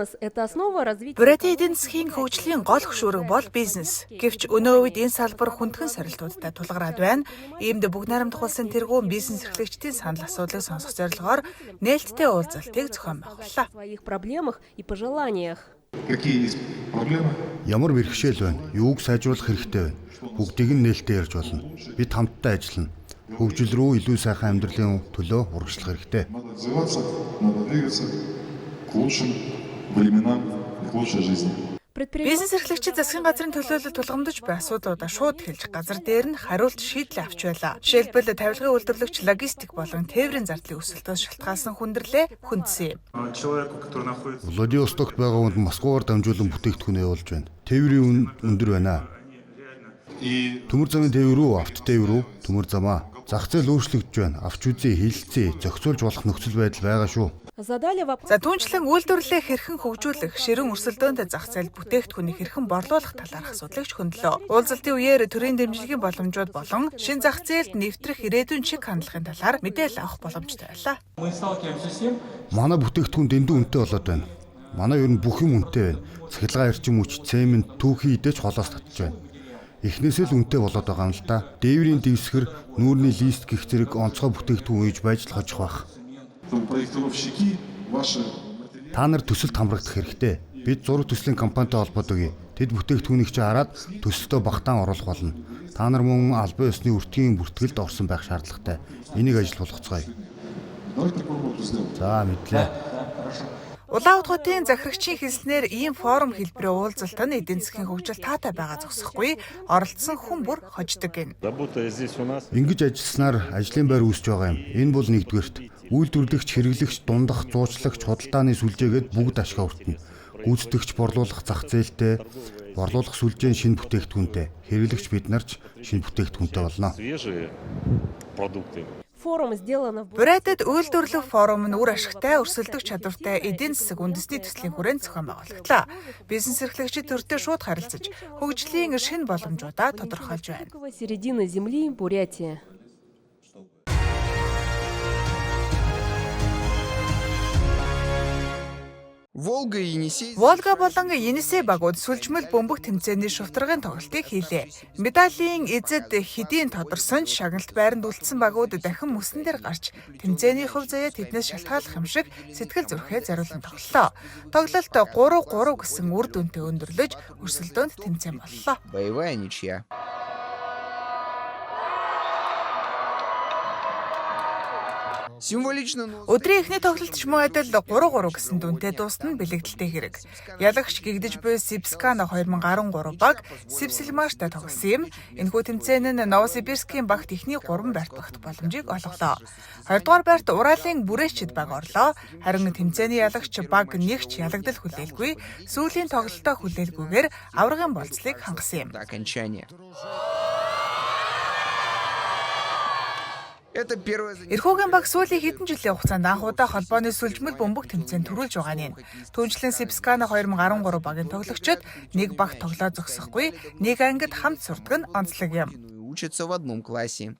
Бизнес – это основа развития. Бурятын эдийн засгийн хөгжлийн гол хөшүүрэг бол бизнес. Гэвч өнөө үед энэ салбар хүндхэн сорилтуудтай тулгараад байна. Иймд Бүгд Найрамдах Улсын тэргүүн бизнес эрхлэгчдийн санал асуудлыг сонсох зорилгоор нээлттэй уулзалтыг зохион байгууллаа. В своих проблемах и пожеланиях. Какие есть проблемы? Ямар бэрхшээл байна? Юуг сайжруулах хэрэгтэй вэ? Бүгдийг нь нээлттэй ярьж болно. Бид хамтдаа ажиллана. Хөгжил рүү илүү сайхан амьдралын төлөө урагшлах хэрэгтэй. Надо развиваться, надо двигаться к лучшим временам и к лучшей жизни. Бизнес эрхлэгчид засгийн газрын төлөөлөл тулгамдж буй асуудлуудаа шууд хэлж газар дээр нь хариулт шийдэл авч байлаа. Жишээлбэл, тавилгын үйлдвэрлэгч логистик болон тээврийн зардлын өсөлтөөс шалтгаалсан хүндрэлээ хөндсөн юм. Человеку, который находится Владивостокт байгаа хүнд Москваар дамжуулан бүтээгдэхүүн явуулж байна. Тээврийн үн өндөр байна. И Төмөр замын тээвэр үү, авто тээвэр үү? Төмөр замаа. Зах зээл өөрчлөгдөж байна. Авч үзье, хилэлцье, зохицуулж болох нөхцөл байдал байгаа шүү. Задали вопрос. За, түүнчлэн үйлдвэрлэлээ хэрхэн хөгжүүлэх, ширүүн өрсөлдөөнтэй зах зээл бүтээгдэхүүнийг хэрхэн борлуулах талаарх асуудлыг ч хөндлөө. Уулзалтын үеэр төрийн дэмжлэгийн боломжууд болон шинэ зах зээлд нэвтрэх ирээдүйн чиг хандлагын талаар мэдээлэл авах боломжтой байлаа. Мы сталкиваемся с тем, Манай бүтээгдэхүүн дэндүү үнэтэй болоод байна. Манай ер нь бүх юм үнэтэй байна. Цахилгаан эрчим хүч, цемент, түүхий эдээ ч холоос татж байна. Эхнээсээ л үнэтэй болоод байгаа юм л да. Дээврийн дэвсгэр, нүүрний лист гэх зэрэг онцгой бүтээгдэхүүн үйж байж л хожих байх. чтобы проектировщики ваши материалы Та нар төсөлд хамрагдах хэрэгтэй. Бид зураг төслийн компанитай холбоод өгье. Тэд бүтээгдэхүүнийг чи хараад төсөлтөө багтаан оруулах болно. Та нар мөн албан ёсны өртгийн бүртгэлд орсон байх шаардлагатай. Энийг ажил болгоцгоё. Давайте такую работу сделаем. За, мэдлээ. Улаанбаатар хотын захирагчийн хэлснээр ийм форум хэлбэрийн уулзалт нь эдийн засгийн хөгжил таатай байгаа зогсохгүй, оролцсон хүн бүр хождог гэнэ. Работая здесь у нас, Ингэж ажилласнаар ажлын байр үүсэж байгаа юм. Энэ бол нэгдүгээрт. Үйлдвэрлэгч, хэрэглэгч, дундах, зуучлагч, худалдааны сүлжээгээд бүгд ашгаа хүртэнэ. Гүйцэтгэгч борлуулах зах зээлтэй, борлуулах сүлжээ нь шинэ бүтээгдэхүүнтэй, хэрэглэгч бид нар ч шинэ бүтээгдэхүүнтэй болно. свежие продукты. Форум сделано в Бурятад үйлдвэрлэх форум нь үр ашигтай, өрсөлдөх чадвартай эдийн засаг үндэсний төслийн хүрээнд зохион байгуулагдлаа. Бизнес эрхлэгчид төртэй шууд харилцаж, хөгжлийн шинэ боломжуудаа тодорхойлж байна. Середина земли, Бурятия. Волга и Енисей Волга болон Енисей багууд сүлжмэл бөмбөг тэмцээний шувтаргын тоглолтыг хийлээ. Медалийн эзэд хэдийн тодорсон ч шагналт байранд үлдсэн багууд дахин мөсөн дээр гарч тэмцээний хувь заяа тэднээс шалтгааллах юм шиг сэтгэл зүрхээ зориулан тоглолоо. Тоглолт 3-3 гэсэн үр дүнтэй өндөрлөж өрсөлдөөнд тэмцээн боллоо. Боевая ничья. Символично, но Өдрийн эхний тоглолт ч мөн адил 3-3 гэсэн дүнтэй дуусна нь бэлэгдэлтэй хэрэг. Ялагч гэгдэж буй Сибскана 2013 баг Сибсэлмаштай тоглосон юм. Энэхүү тэмцээн нь Новосибирскийн багт эхний 3 байрт багтах боломжийг олголоо. 2 дугаар байрт Уралын Бүрээчид баг орлоо. Харин тэмцээний ялагч баг нэгч ялагдал хүлээлгүй, сүүлийн тоглолтоо хүлээлгүйгээр аваргын болцлыг хангасан юм. до окончания. Это первое занятие. Эрхүүгийн баг сүүлийн хэдэн жилийн хугацаанд анх удаа холбооны сүлжмэл бөмбөг тэмцээн төрүүлж байгаа нь. Түүнчлэн Сибскана 2013 багийн тоглогчид нэг баг тоглоо зогсохгүй, нэг ангид хамт сурдаг нь онцлог юм. Учатся в одном классе.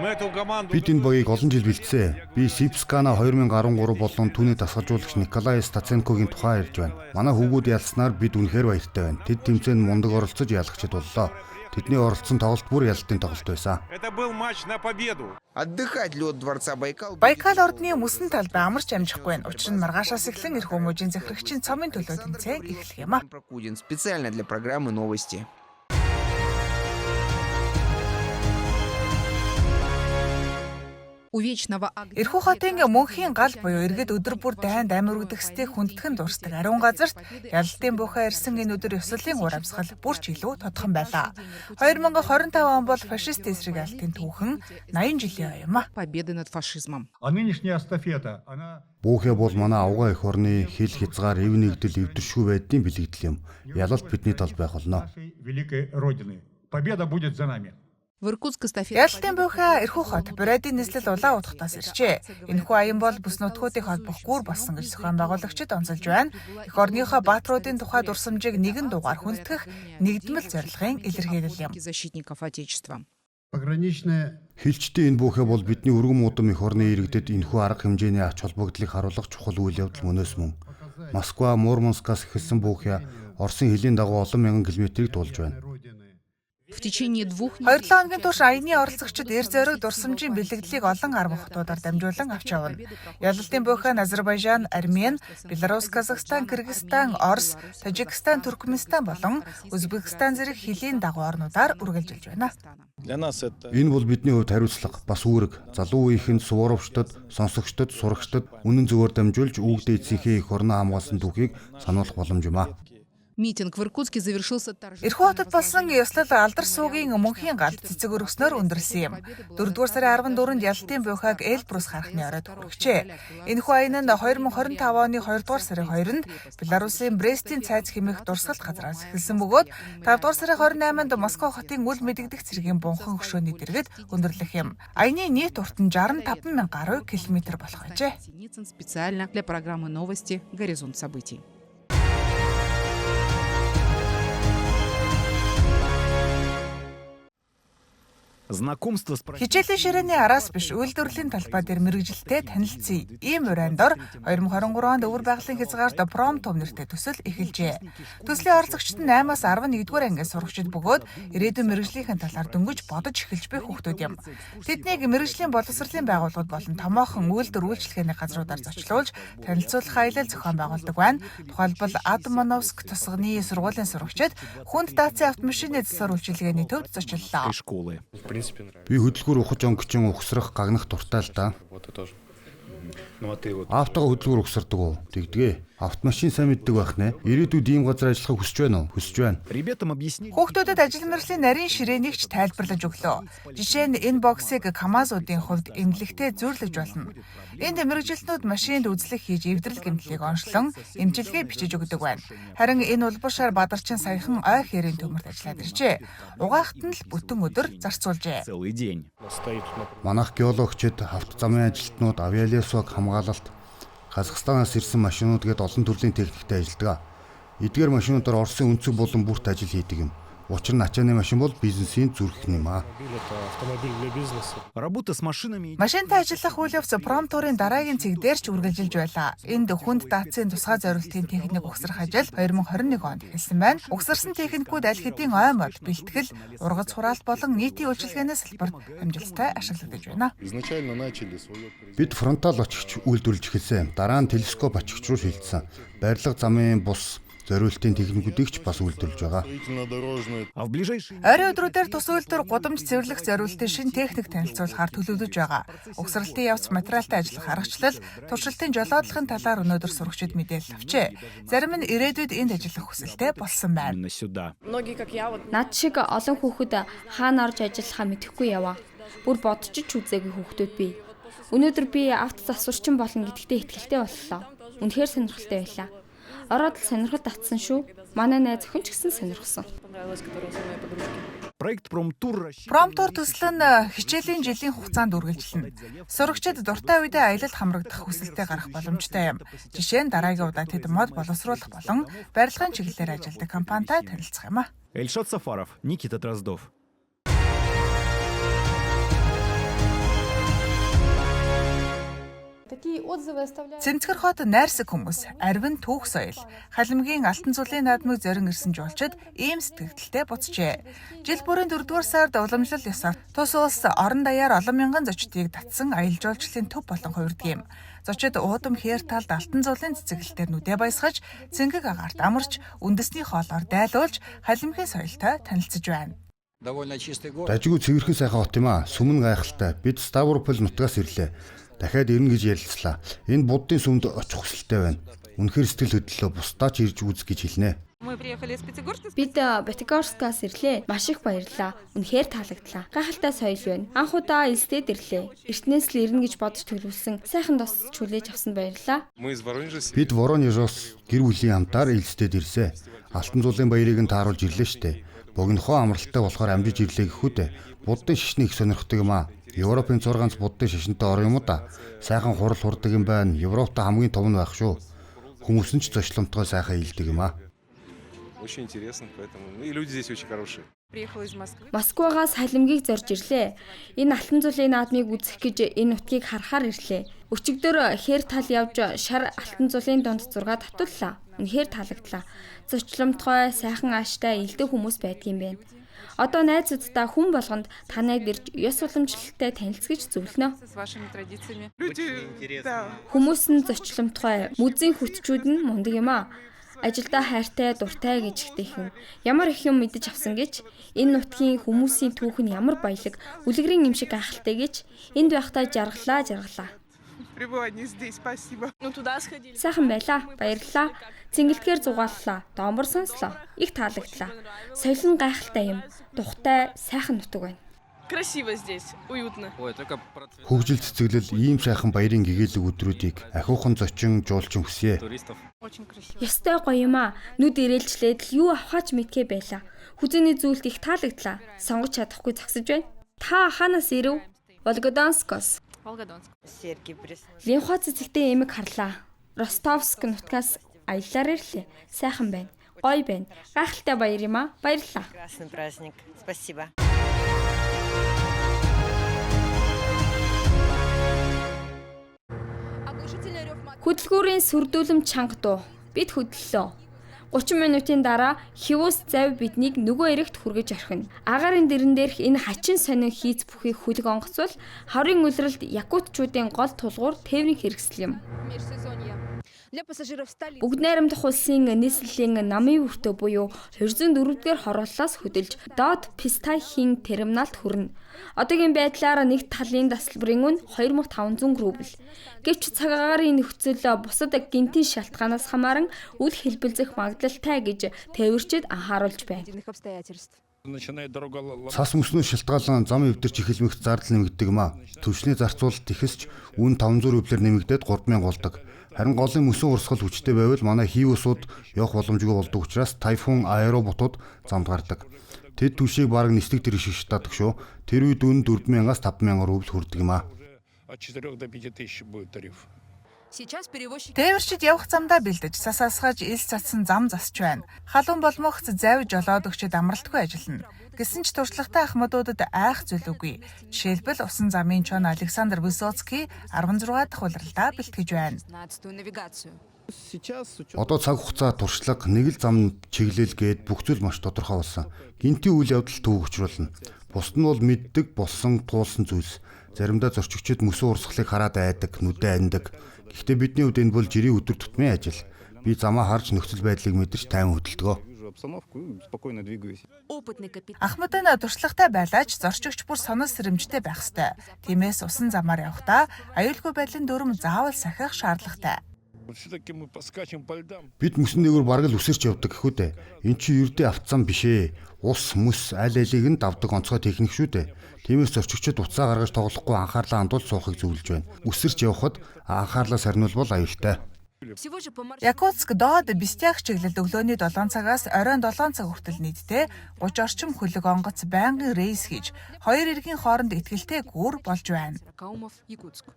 Мы эту команду Бид энэ багийг олон жил бэлдсэн. Би Сипскана 2013 болон түүний дасгалжуулагч Николай Стаценкогийн тухай ярьж байна. Манай хүүгүүд ялснаар бид үнэхээр баяртай байна. Тэд тэмцээнд мундаг оролцож ялагчид боллоо. Тэдний оролцсон тоглолт бүр ялалтын тоглолт байсан. Это был матч на победу. Отдыхать лед дворца Байкал. Байкал ордны мөсөн талбай амарч амжихгүй байна. Учир нь маргаашаас эхлэн эрхүү мужийн захирагчийн цомын төлөө тэмцээн эхлэх юм а. Прокудин специально для программы «Новости». У вечного огня. Эрхүү хотын мөнхийн гал буюу иргэд өдөр бүр дайнд амь өргөдөхсдийг хүндэтгэн дурсдаг ариун газарт ялалтын бүхэ ирсэн энэ өдөр ёслолын уур амьсгал бүр ч илүү тодхон байлаа. 2025 он бол фашист эсрэг ялалтын түүхэн 80 жилийн оюун а. Победы над фашизмом. А нынешняя эстафета, она Бүүхэ бол манай авгаа эх орны хил хязгаар эв нэгдэл эвдэршгүй байдгийн бэлэгдэл юм. Ялалт бидний талд байх болно. нашей великой Родины. Победа будет за нами. В Иркутск эстафета. Ялалтын бүхэ Эрхүү хот Бурятын нийслэл Улаан утгатаас иржээ. Энэхүү аян бол бүс нутгуудыг холбох гүүр болсон гэж зохион байгуулагчид онцолж байна. Эх орныхоо бааtruудын тухай дурсамжийг нэгэн дугаар хүндэтгэх нэгдмэл зорилгын илэрхийлэл юм. Защитников Отечества. Пограничная Хилчдийн энэ бүхэ бол бидний өргөн мудам эх орны иргэдэд энэхүү арга хэмжээний ач холбогдлыг харуулах чухал үйл явдал мөнөөс мөн. Москва, Мурманскаас эхэлсэн буухиа Оросын хилийн дагуу олон мянган километрийг туулж байна. В течение 2 2-7 недель хоногийн турш аяны оролцогчид эр зориг дурсамжийн бэлэгдлийг олон арван хотуудаар дамжуулан авч явна. Ялалтын буйхаа нь Азербайжан, Армени, Беларусь, Казахстан, Кыргызстан, Орос, Тажикстан, Туркменистан болон Узбекистан зэрэг хилийн дагуу орнуудаар үргэлжилж байна. Для нас это Энэ бол бидний хувьд хариуцлага, бас үүрэг. Залуу үеийнхэнд, суворовчдод, сонсогчдод, сурагчдад үнэн зөвөөр дамжуулж өвөг дээдсийнхээ эх орноо хамгаалсан түүхийг сануулах боломж юм аа. Митинг в Иркутске завершился Эрхүү хотод болсон ёслол алдар суугийн мөнхийн галд цэцэг өргөснөөр өндөрлсөн юм. 4-р сарын 14-нд ялалтын буйхааг Эльбрус харахны оройд хүргэжээ. Энэхүү аян нь 2025 оны 2-р сарын 2-нд Беларусын Брестийн цайз хэмээх дурсгалт газраас эхэлсэн бөгөөд 5-р сарын 28-нд Москва хотын үл мэдэгдэх цэргийн бунхан хөшөөний дэргэд өндөрлөх юм. Аяны нийт урт нь 65 мянга гаруй километр болох байжээ. Синицын специально для программы «Новости. Горизонт событий». знакомство с Хичээлийн ширээний араас биш үйлдвэрлэлийн талбай дээр мэргэжилтэд танилцъя. Ийм урайн дор 2023 онд өвөр байгалийн хязгаарт Промтур нэртэй төсөл эхэлжээ. Төслийн оролцогчид нь 8-аас 11-р ангийн сурагчид бөгөөд ирээдүйн мэргэжлийнхэн талаар дөнгөж бодож эхэлж буй хүүхдүүд юм. Тэднийг мэргэжлийн боловсролын байгууллагууд болон томоохон үйлдвэр үйлчилгээний газруудаар зочлуулж танилцуулах аялал зохион байгуулдаг байна. Тухайлбал Адмановск тусганы сургуулийн сурагчид хүнд даацын автомашины засвар үйлчилгээний төвд зочлолоо. школы. Би хөдөлгүүр ухаж онгочин угсрах, гагнах дуртай л да. Автогоо хөдөлгүүр угсардаг уу? Тэгдэгэ. Автомашин сайн мэддэг байх нэ. Ирээдүйд ийм газар ажиллахыг хүсэж байна уу? Хүсэж байна. Ребятам объяснили. Хүүхдүүдэд ажил мэргэжлийн нарийн ширээнийг ч тайлбарлаж өглөө. Жишээ нь энэ боксыг КАМАЗ-уудын хувьд эмнэлэгтээ зүйрлэж болно. Энд мэргэжилтнүүд машинд үзлэг хийж эвдрэл гэмтлийг онцлон эмчилгээ бичиж өгдөг байна. Харин энэ улбар шар бадарчин саяхан ой хэрийн төмөрт ажиллаад иржээ. Угаахт нь л бүтэн өдөр зарцуулжээ. Целый день. Манайх геологчид, авто замын ажилтнууд, авиалесог хамгаалалт, Казахстанаас ирсэн машинууд гээд олон төрлийн техниктэй ажилладаг. Эдгээр машинуудаар Оросын өнцөг болон бүрт ажил хийдэг юм. Учир нь ачааны машин бол бизнесийн зүрх юм аа. Работа с машинами Машинтай ажиллах үйл явц Промтурын дараагийн цэг дээр ч үргэлжилж байлаа. Энд хүнд даацын тусгай зориултын техник угсрах ажил 2021 онд эхэлсэн байна. Угсарсан техникүүд аль хэдийн ой мод, бэлтгэл, ургац хураалт болон нийтийн үйлчилгээний салбарт амжилттай ашиглагдаж байна. Бид фронтал очигч үйлдвэрлэж эхэлсэн. Дараа нь телескоп очигч руу шилжсэн. Барилга замын бус зориултын техникүүдийг ч бас үйлдвэрлэж байгаа. А в ближайшие Ойрын өдрүүдээр тус үйлдвэр гудамж цэвэрлэх зориултын шинэ техник танилцуулахаар төлөвлөж байгаа. Угсралтын явц материалтай ажиллах аргачлал, туршилтын жолоодлохын талаар өнөөдөр сурагчид мэдээлэл авчээ. Зарим нь ирээдүйд энд ажиллах хүсэлтэй болсон байна. именно сюда. Над шиг олон хүүхэд хаана орж ажиллахаа мэдэхгүй яваа. Бүр бодож ч үзээгүй хүүхдүүд бий. Өнөөдөр би авто засварчин болно гэдэгтээ итгэлтэй боллоо. Үнэхээр сонирхолтой байлаа. Ороод л сонирхол татсан шүү. Манай найз охин ч гэсэн сонирхсон. Проект Промтур рассчитан Промтур төсөл нь хичээлийн жилийн хугацаанд үргэлжилнэ. Сурагчид дуртай үедээ аялалд хамрагдах хүсэлтэд гарах боломжтой юм. Жишээ нь дараагийн удаа тэд мод боловсруулах болон барилгын чиглэлээр ажилладаг компанитай танилцах юм а. Эльшат Сафаров, Никита Дроздов. Цэмцгэр хот найрсаг хүмүүс, арвин түүх соёл, халимгийн алтан зүлийн наадмыг зорин ирсэн жуулчид ийм сэтгэгдэлтэй буцжээ. Жил бүрийн 4-р сард уламжлал ёсоор тус улс орон даяар олон мянган зочдыг татсан аялал жуулчлалын төв болон хувирдаг юм. Зочид уудам хээр талд алтан зулын цэцэглэлтээр нүдэ баясгаж, цэнгэг агаарт амарч, үндэсний хоолоор дайлуулж, халимгийн соёлтой танилцж байна. Дажгүй цэвэрхэн сайхан хот юм аа. Сүм нь гайхалтай. Бид Ставрополь нутгаас ирлээ. Дахиад ирнэ гэж ярилцлаа. Энэ буддын сүмд очих хүсэлтэй байна. Үнэхээр сэтгэл хөдлөлөө бусдаа ч ирж үз гэж хэлнэ. Бид Пятигорскаас ирлээ. Маш их баярлалаа. Үнэхээр таалагдлаа. Гайхалтай соёл байна. Анх удаа элстэд ирлээ. Эртнээс л ирнэ гэж бодож төлөвлөсөн. Сайхан дос хүлээж авсан баярлалаа. Бид Воронежоос гэр бүлийн хамтаар элстэд ирсэ. Алтан зулын баярыг нь тааруулж ирлээ штэ. Богинохоо амралттай болохоор амжиж ирлээ гэхүү дээ. Буддын шашныг их сонирхдаг юм аа. Европын 6 ганц буддын шашинтай орон юм уу да. Сайхан хурал хурдаг юм байна. Европт хамгийн том нь байх шүү. Хүмүүс нь ч зочломтгой сайхан илдэг юм аа. Очень интересно, поэтому ну, и люди здесь очень хорошие. Приехала из Москвы. Москвагаас халимгийг зорж ирлээ. Энэ алтан зулын наадмыг үзэх гэж энэ нутгийг харахаар ирлээ. Өчигдөр хээр тал явж шар алтан зулын дунд 6 татваллаа. Үнэхээр таалагдлаа. Зочломтгой, сайхан ааштай элдв хүмүүс байдгийм бэ. Одоо найзуудтай хүн болгонд танайд ирж ёс уламжлалтай танилцгаж зөвлөнө. С вашими традициями. Люди, да. Хүмүүс нь зочломтгой, музейн хүчүүд нь мундаг юм аа. Ажилдаа хайртай, дуртай гэж ихтэйхэн. Ямар их юм мэдэж авсан гэж энэ нутгийн хүмүүсийн түүх нь ямар баялаг, үлгэрийн юм шиг гайхалтай гэж энд байхдаа жаргалаа жаргалаа. Пребывание здесь, спасибо. Ну туда сходили. Сайхан байлаа, баярлалаа. Цэнгэлдгээр зугааллаа, домбор сонслоо. Их таалагдлаа. Соёл нь гайхалтай юм. Тухтай, сайхан нутаг байна. Красиво здесь, уютно. Ой, только Хөгжил цэцэглэл ийм сайхан баярын гэгээлэг өдрүүдийг ахиухан зочин жуулчин хүсье. туристов. Очень красиво. Ёстой гоё юм аа. Нүд ирээлжлээд л юу авахаач мэдхээ байлаа. Хүзүүний зүйлд их таалагдлаа. Сонгож чадахгүй зогсож байна. Та хаанаас ирэв? Волгодонскоос. Волгодонск. Линхой цэцэгтэй эмэг харлаа. Ростовск нутгаас аяллаар ирлээ. Сайхан байна. Гоё байна. Гайхалтай баяр юм аа. Баярлалаа. Прекрасный праздник. Спасибо. Хөдөлгүүрийн сүрдүүлэм чанга дуу. Бид хөдлөлөө. 30 минутын дараа хивус зав биднийг нөгөө эрэгт хүргэж орхино. Агаарын дэрэн дээрх энэ хачин сонин хийц бүхий хүлэг онгоц бол хаврын улиралд якутчуудын гол тулгуур тээврийн хэрэгсэл юм. Для пассажиров столицы. Бүгд найрамдах улсын нийслэлийн намын өртөө буюу 204-р хорооллоос хөдөлж Дот Пистайхийн терминалд хүрнэ. Одоогийн байдлаар нэг талын тасалбарын үн 2500 рубль. Гэвч цаг агаарын нөхцөл бусад гинтийн шалтгаанаас хамааран үл хэлбэлзэх магадлалтай гэж тээвэрчид анхааруулж байна. Обстоятельств. Начинает дорога Цас мөснөөс шалтгаалan зам эвдэрч эхэлмэгт зардал нэмэгддэг юм аа. Түвшний зарцуулалт ихэсч үн 500 рублээр нэмэгдээд 3000 болдог. Харин голын мөсөн урсгал хүчтэй байвал манай хивусууд явах боломжгүй болдог учраас тайфун аэроботууд замд гардаг. Тэд түвшийг бараг нислэг тэр шиг шатаадаг шүү. Тэр үед үн 4000-аас 5000 рубль хүрдэг юм аа. от 4 до 5 тысяч будет тариф. Сейчас перевозчики Тээвэрчид явах замдаа бэлдэж, цас асгаж, ил цацсан зам засч байна. Халуун болмогц зав жолоод өгчөд амралтгүй ажиллана. Гэсэн ч туршлагатай ахмадуудад айх зүйл үгүй. Жишээлбэл усан замын чон Александр Высоцкий 16 дахь улиралдаа бэлтгэж байна. 16-ю навигацию. Одоо цаг хугацаа туршлага нэг л зам чиглэл гээд бүх зүйл маш тодорхой болсон. Гинтийн үйл явдал төвөг учруулна. Бусд нь бол мэддэг, болсон, туулсан зүйлс. Заримдаа зорчигчид мөсөн урсгалыг хараад айдаг, нүдээ аньдаг. Гэхдээ бидний хувьд энэ бол жирийн өдөр тутмын ажил. Би замаа харж нөхцөл байдлыг мэдэрч тайван хөдөлдөг. Вижу обстановку и спокойно двигаюсь. Опытный капитан. Ахмад нь туршлагатай байлаач зорчигч бүр сонор сэрэмжтэй байх ёстой. Тиймээс усан замаар явахдаа аюулгүй байдлын дүрм заавал сахих шаардлагатай. Все-таки мы поскачем по льдам. Бид мөсөн дээгүүр бараг л үсэрч явдаг гэхүү дээ. Эн чинь ердөө автзам биш ээ. Ус, мөс аль алийг нь давдаг онцгой техник шүү дээ. Тиймээс зорчигчид утсаа гаргаж тоглохгүй анхаарлаа хандуул суухыг зөвлөж байна. Үсэрч явхад анхаарлаа сарниулбал аюултай. Всего же по маршруту. Якутск доод Бистях чиглэлд өглөөний 7 цагаас оройн 7 цаг хүртэл нийтдээ 30 орчим хөлөг онгоц байнгын рейс хийж хоёр эргийн хооронд итгэлтэй гүүр болж байна. Каумов, Якутск.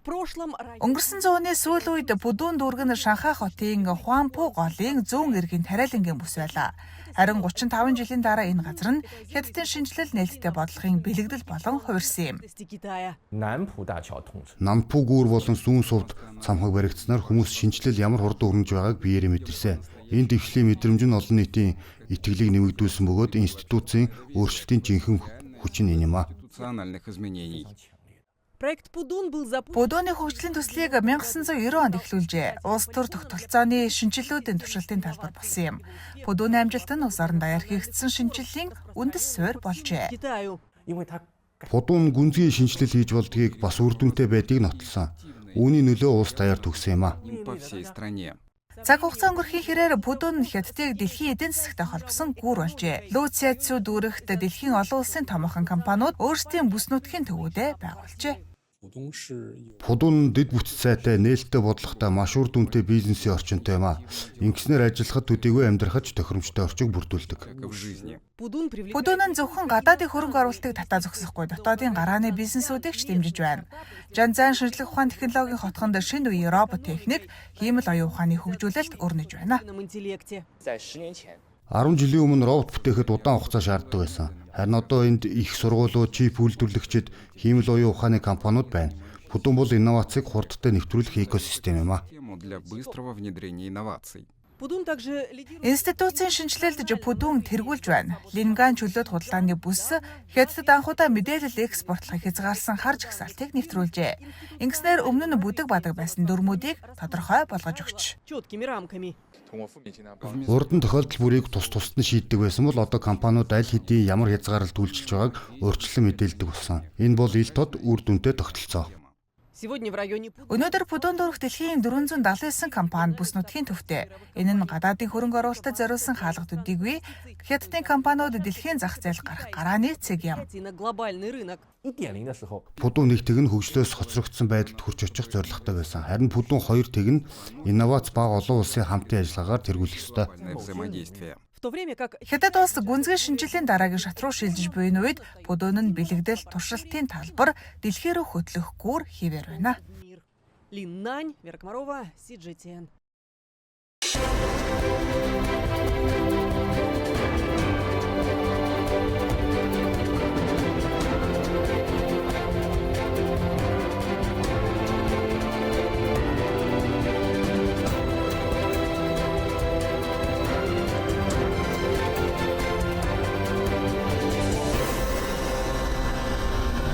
В прошлом районе Өнгөрсөн зууны сүүл үед Бүдүүн дүүрэг нь Шанхай хотын Хуанпу голын зүүн эргийн тариалангийн бүс байлаа. Харин 35 жилийн дараа энэ газар нь Хятадын шинэчлэл нээлттэй бодлогын бэлэгдэл болон хувирсан юм. Китая. Нампу гүүр болон сүүн сувд цамхаг баригдсанаар хүмүүс шинэчлэл ямар хурдан өрнөж байгааг биеэрээ мэдэрсэн. Энэ дэвшлийн мэдрэмж нь олон нийтийн итгэлийг нэмэгдүүлсэн бөгөөд институцийн өөрчлөлтийн жинхэнэ хүч нь энэ юм аа. Институциональных изменений. Проект Пудун был запущен. Бүдүүний хөгжлийн төслийг 1990 онд эхлүүлжээ. Улс төр тогтолцооны шинэчлэлүүдийн туршилтын талбар болсон юм. Бүдүүний амжилт нь улс орон даяар хийгдсэн шинэчлэлийн үндэс суурь болжээ. Китаю. Пудун гүнзгий шинэчлэл хийж болдгийг бас үр дүнтэй байдгийг нотолсон. Үүний нөлөө улс даяар төгссөн юм аа. По всей стране. Цаг хугацаа өнгөрөхийн хэрээр Пүдүн нь Хятадыг дэлхийн эдийн засагтай холбосон гүүр болжээ. Лүцяцү дүүрэгт дэлхийн олон улсын томоохон компаниуд өөрсдийн бүс нутгийн төвүүдээ байгуулжээ. Пудун дэд бүтц сайтай, нээлттэй бодлоготой, маш үр дүнтэй бизнесийн орчинтой юм аа. Ингэснээр ажиллахад төдийгүй амьдрахад ч тохиромжтой орчийг бүрдүүлдэг. В жизни. Пудун нь зөвхөн гадаадын хөрөнгө оруулалтыг татаа зогсохгүй дотоодын гарааны бизнесүүдийг ч дэмжиж байна. Жанзан шинжлэх ухаан технологийн хотхонд шинэ үеийн робот техник, хиймэл оюун ухааны хөгжүүлэлт өрнөж байна. 10 жилийн өмнө робот бүтээхэд удаан хугацаа шаарддаг байсан. Харин одоо энд их сургуулиуд, чип үйлдвэрлэгчид, хиймэл оюун ухааны компаниуд байна. Пудун бол инновацийг хурдтай нэвтрүүлэх экосистем юм аа. Тему для быстрого внедрения инноваций. Институцийн шинэчлэлд Пудун тэргүүлж байна. Линган чөлөөт худалдааны бүс Хятадд анхудаа мэдээлэл экспортлохыг хязгаарласан хар жагсаалтыг нэвтрүүлжээ. Ингэснээр өмнө нь бүдэг бадаг байсан дүрмүүдийг тодорхой болгож өгч. Урд нь тохиолдол бүрийг тус тусад нь шийддэг байсан бол одоо компаниуд аль хэдийн ямар хязгаарлалт үйлчилж байгааг урьдчилан мэдээлдэг болсон. Энэ бол ил тод үр дүнтэй тогтолцоо. Өнөөдөр Пудун дүүрэх дэлхийн 479 компани бүс нутгийн төвтэй. Энэ нь гадаадын хөрөнгө оруулалтад зориулсан хаалга төдийгүй Хятадын компаниуд дэлхийн зах зээл гарах гарааны цэг юм. Пудун нэг тэг нь хөгжлөөс хоцрогдсон байдалд хүрч очих зорилготой байсан. Харин Пудун хоёр тэг нь инновац ба олон улсын хамтын ажиллагаагаар тэргүүлэх ёстой. Взаимодействие. Хятад улс гүнзгий шинэчлэлийн дараагийн шат руу шилжиж буй энэ үед Пудун нь бэлэгдэл туршилтын талбар дэлхий рүү хөтлөх гүр хэвээр байна. Лин Нань, Вера Комарова, CGTN.